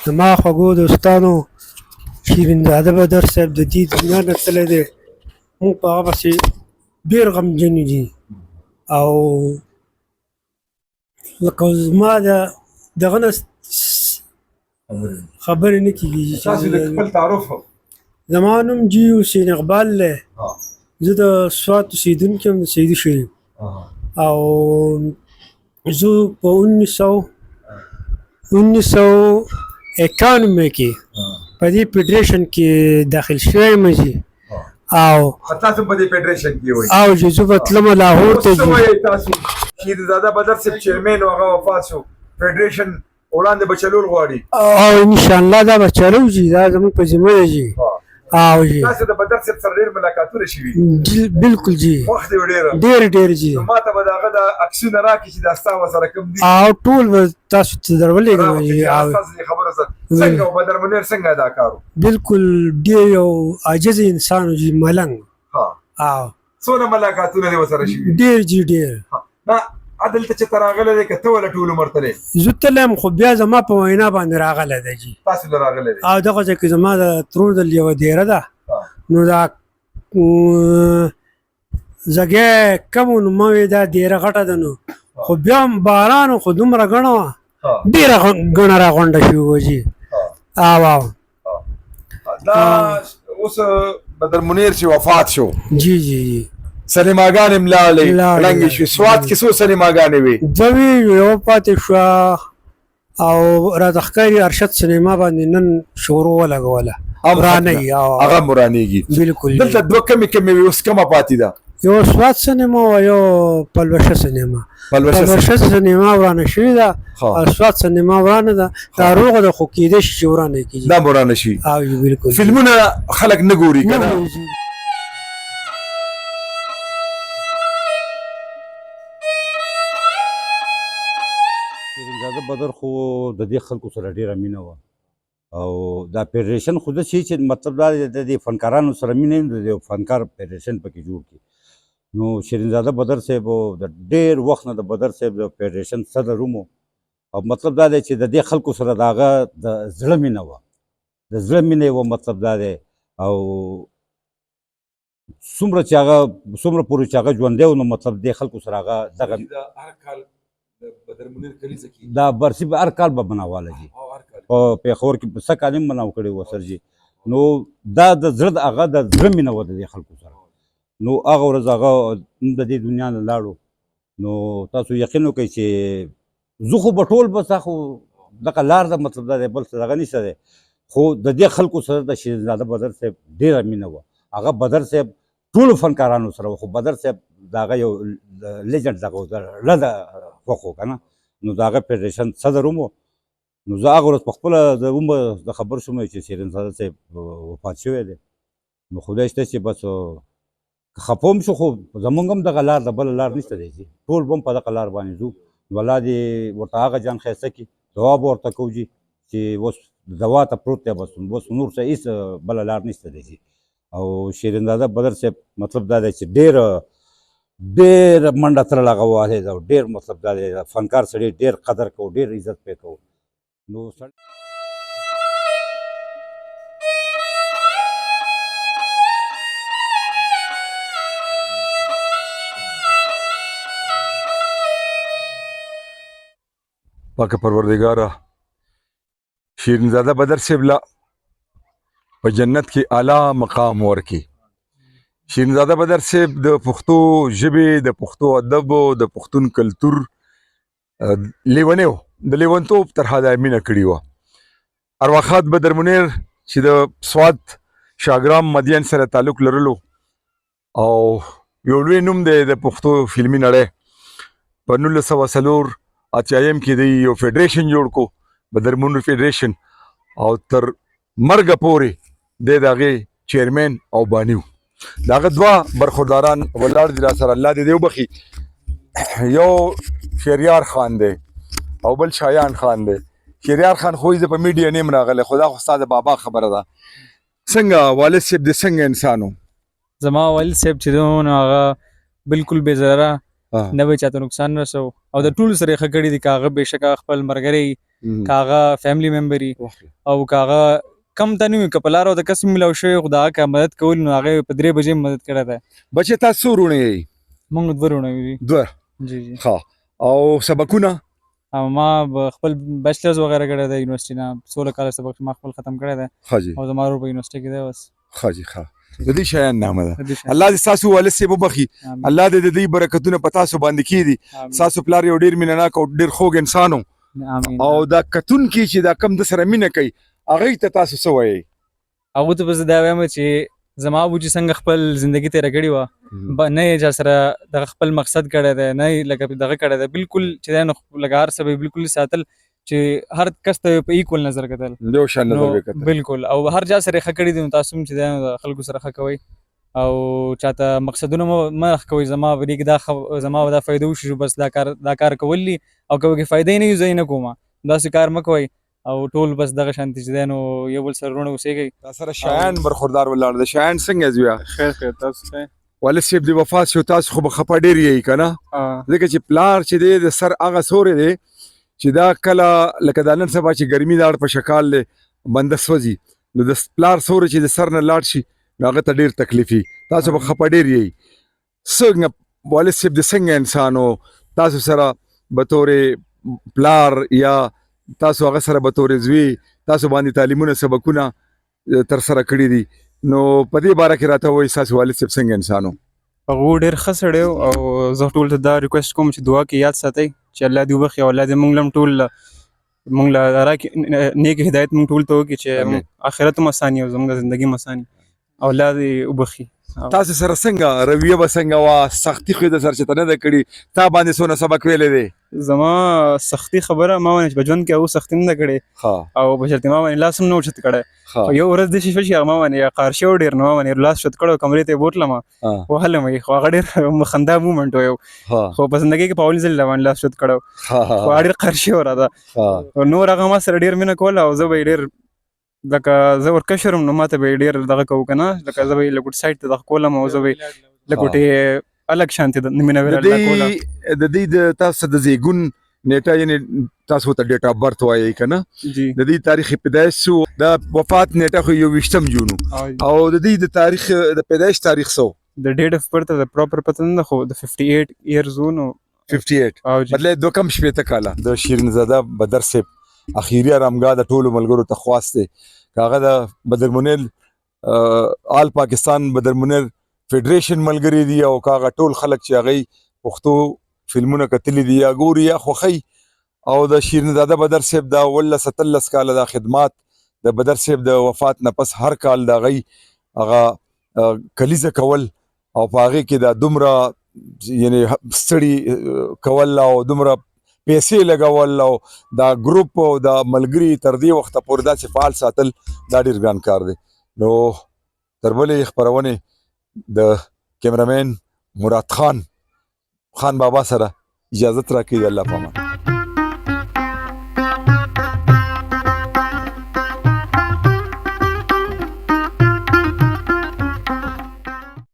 زما خوږو دوستانو، شیرین زاده بدر صاحب د دې دنیا نه تللی دی. موږ په هغه پسې ډېر غمجن دي، او لکه زما د دغه نه خبرې نه کېږي. تاسو د خپل تعارف. زما نوم جی حسین اقبال دی. زه د سوات اوسېدونکی یم، د سیدي شریف، او زه په 1991 کې په دې فدریشن کې داخل شوی یم جي. او تاسو په دې فدریشن کې وای؟ او جي، زه به تلم لاهور ته جي. تاسو شیرزاده بدر صاحب چیرمن، هغه وفات شو، فدریشن وړاندې به چلول غواړي؟ او ان شاء الله دا به چلو جي، دا زموږ په ذمه ده جي. او جی، تاسو د بدر صاحب سره ډېر ملاقاتونه شوي؟ بالکل جی. وخت دی ډېر ډېر ډېر جی. ما ته به دغه د عکسونه راکړي چې دا ستا سره کوم دي. او ټول به تاسو ته درولېږم جی. او تاسو خبره څنګه، بدر منیر څنګه دا کارو؟ بالکل، ډېر یو عاجز انسان جی، ملنګ. ها، او څونه ملاقاتونه دې وسره شوي؟ ډېر جی، ډېر. نه، عدل ته چې راغلی دی که ته ولا ټول عمر تللی؟ زه تلم، خو بیا زما په وینا باندې راغلی دی جی. تاسو له راغلی دی؟ او دغه ځای کې زما د ترور د یوه دیره ده، نو دا ځګی کم، نو ما وی دا دیره غټه ده، نو خو بیا هم باران خو دومره ګڼه وه، ډېره ګڼه راغونډه شوې وه جی. او او دا اوس بدر منیر چې وفات شو؟ جی جی جی. سینماګانې هم لاړې، ړنګې شوې. سوات کې څو سینماګانې وې؟ دوه وې، یوه پاتې شوه، او راته ښکاري ارشد سینما باندې نن شروع ولګوله، ورانوي. هغه هم ورانېږي. بالکل. دلته دوه کمې کمې وې، اوس کومه پاتې ده؟ یو سوات سینما او یو پلوشه سینما. پلوشه سینما ورانه شوې ده او سوات سینما ورانه ده. دا روغه ده، خو کېدای شي چې ورانه کړي. دا ورانه شي. او بالکل. فلمونه خلک نه ګوري که نه؟ شیرینزاده بدر خو د دې خلکو سره ډېره مینه وه، او دا فدریشن خو داسې چې مطلب دا دی، د دې فنکارانو سره مینه، د دې فنکار فدریشن پکې جوړ کړي. نو شیرینزاده بدر صاحب د ډېر وخت نه د بدر صاحب د فدریشن صدر هم، او مطلب دا دی چې د دې خلکو سره د هغه د زړه مینه وه، د زړه مینه یې وه. مطلب دا دی، او څومره چې هغه، څومره پورې چې هغه ژوندی و، نو مطلب دې خلکو سره هغه دغه هر کال بدر منیر کلیزه کې دا برسي به هر کال به مناواله جي، په پېښور کې سږ کال هم مناو کړی و سر جي. نو دا د زړه، هغه د زړه مینه وه د دې خلکو سره. نو هغه ورځ هغه د دې دنیا نه لاړو، نو تاسو یقین وکړئ چې زه خو به ټول بس خو دغه لار ده، مطلب دا دی، بل څه دغه نشته دی. خو د دې خلکو سره د شیرینزاده بدر صاحب ډېره مینه وه. هغه بدر صاحب ټولو فنکارانو سره، خو بدر صاحب د هغه یو لیجنډ دغه زړه ده خوښ و که نه. نو د هغه فدریشن صدر هم و. نو زه هغه ورځ په خپله زه هم د خبر شوم چې شیرینزاده صاحب وفات شوی دی. نو خدای شته چې بس که خفه هم شو، خو زمونږ هم دغه لار ده، بله لار نشته دی چې ټول به هم په دغه لار باندې ځو. نو الله دې ورته هغه جان ښایسته کړي، دعا به ورته کوو جي چې اوس دوا ته پروت دی، بس اوس نور څه هېڅ بله لار نشته دی جي. او شیرینزاده بدر صاحب مطلب دا دی چې ډېر ډېر منډه ترله هغه وهلې ده، او ډېر مطلب دا دی فنکار سړي ډېر قدر کوو، ډېر عزت پرې کوو. نو سړی پاک پروردګاره، شیرینزاده بدر صاحب له په جنت کې اعلی مقام ورکړي. شیرینزاده بدر صاحب د پښتو ژبې، د پښتو ادب، د پښتون کلتور لیونی و، د لیونتوب تر حده مینه کړې وه. ارواښاد بدر منیر چې د سوات شاګرام مدین سره تعلق لرلو او یو لوی نوم دی د پښتو فلمي نړۍ، په 1984 کې دی یو فدریشن جوړ کو، بدر منیر فدریشن، او تر مرګه پورې دی د هغې چیرمن او بانی و. د هغه دوه برخورداران ولاړ دي را سره، الله دې دې وبخښي. یو شهریار خان دی او بل شایان خان دی. شهریار خان خو یې په میډیا نیم راغلی، خو دا خو ستا د بابا خبره ده. څنګه والد صاحب دې څنګه انسان و؟ زما والد صاحب چې دی نو هغه بالکل بې ضرره، نه به چاته نقصان رسو، او د ټولو سره یې ښه کړي دي، که هغه بېشکه خپل ملګری که هغه فیملی ممبر او که هغه کم ته نه وي، که په لاره او د کس ملاو شوی، خو د هغه که مدد کول نو هغه په 3 بجې مدد کړی دی. بچې تاسو څو وروڼه یئ؟ موږ دوه وروڼه یو. دوه؟ جی جی. ښه، او سبقونه؟ او ما خپل بیچلرز وغیرہ کړی دی یونیورسټي نه، 16 کاله سبق ما خپل ختم کړی دی. ښه جی. او زما ورور په یونیورسټي کې دی اوس. ښه جی، ښه، د دې شیان نامه ده. د دې شیان. الله دې ستاسو والد صاحب وبخښي. آمین. الله دې د دې برکتونه په تاسو باندې کېږدي. آمین. ستاسو پلار یو ډېر مینه ناک او ډېر خوږ انسان و. آمین. او دا کتونکي چې دا کم د سره مینه کوي، هغوی ته تاسو څه وایئ؟ هغه ته به زه دا وایم چې زما ابو چې څنګه خپل زندگی تېره کړې وه، نه یې چا سره دغه خپل مقصد کړی دی، نه یې لکه دغه کړی دی، بالکل چې دی نو لکه هر څه به یې بالکل ساتل، چې هر کس ته یې په ایکول نظر کتل. یو شان نو نظر یې کتل. بالکل، او هر چا سره یې ښه کړي دي، نو تاسو هم چې دی نو د خلکو سره ښه کوئ او چاته مقصدونه مه کوئ. زما په دې کې دا زما به دا فایده وشي، بس دا کار کول دي، او که پکې فایده یې نه وي زه یې نه کوم، داسې کار مه کوئ. او ټول بس دغه شانتې چې دی نو یو بل سره وروڼه اوسېږئ. تا سره شایان برخوردار ولاړ دی. شایان څنګه یې زویه؟ خیر خیر، تاسو ښه؟ والد صاحب دې وفات شو، تاسو خو به خفه ډېر یئ که نه؟ ځکه چې پلار چې دی د سر هغه سوری دی چې دا کله لکه دا نن سبا چې ګرمي لاړ په شکال دی، بنده سوځي، نو د پلار سوری چې د سر نه لاړ شي نو هغه ته ډېر تکلیف وي. تاسو به خفه ډېر یئ. څنګه والد صاحب د څنګه انسان و؟ تاسو سره به تورې پلار یا تاسو هغه سره به تورې زوی تاسو باندې تعلیمونه سبقونه تر سره کړي دي، نو په دې باره کې راته ووایئ ستاسو والد صاحب څنګه انسان و؟ هغه ډېر ښه سړی و، او زه ټول ته دا ریکویسټ کوم چې دعا کې یاد ساتئ چې الله دې وبخښي او الله دې موږ له هم ټول موږ له راکړي نیک هدایت، موږ ټول ته وکړي چې آمین. آخرت هم اساني او زموږ زندګي هم اساني، او الله دې وبخښي. تاسو سره څنګه رویه به څنګه وه؟ سختي خو یې د سر چېرته نه ده کړې، تا باندې څونه سبق ویلی دی؟ زما سختي خبره ما باندې چې په ژوند کې هغه سختي نه ده کړې، او په شرط ما باندې لاس هم نه اوچت کړی. خو یو ورځ داسې شوه چې هغه ما باندې قهر شوی ډېر، نو ما باندې لاس اوچت کړی او کمرې ته یې بوتلم، وهلم یې، خو هغه ډېر خندا مومنټ و یو، خو په زندګۍ کې په اول ځل باندې لاس اوچت کړی، خو هغه ډېر قهر شوی راته. او نور هغه ما سره ډېر مینه کوله، او زه به یې ډېر لکه زه ورکشر وم نو ما ته به یې ډېر دغه کوو که نه، لکه زه به یې له ګوټ سایډ ته دغه کولم، او زه به یې له ګوټې الګ شانتې مینه د ویره کوله. دې د دې د تاسو د زیږون نیټه، یعنی تاسو ته ډیټ اف برت وایئ که نه؟ جی. د دې تاریخ پیدایش څه و؟ د وفات نیټه خو 21 جون و، او د دې د تاریخ د پیدایش تاریخ څه و؟ د ډیټ اف برت د پراپر پته نه ده، خو د 58 ایئرز و نو. 58؟ او جی. مطلب دوه کم 60 کاله. د شیرین زاده بدر صاحب اخیری آرامګاه د ټولو ملګرو ته خواست دی که هغه د بدر منیر آل پاکستان بدر منیر فدریشن ملګري دي، او که هغه ټول خلک چې هغوی پښتو فلمونه کتلي دي یا ګوري یا خوښوي، او د شیرین زاده بدر صاحب دا 17 18 کاله دا خدمات د بدر صاحب د وفات نه پس هر کال د هغوی هغه کلیزه کول، او په هغې کې دا دومره یعنی ستړي کول او دومره پیسې لګول او دا ګروپ او دا ملګري تر دې وخته پورې داسې فعال ساتل، دا ډېر ګران کار دی. نو تر بلې خپرونې د کیمرامین مراد خان خان بابا سره اجازت راکړئ. د الله په امان.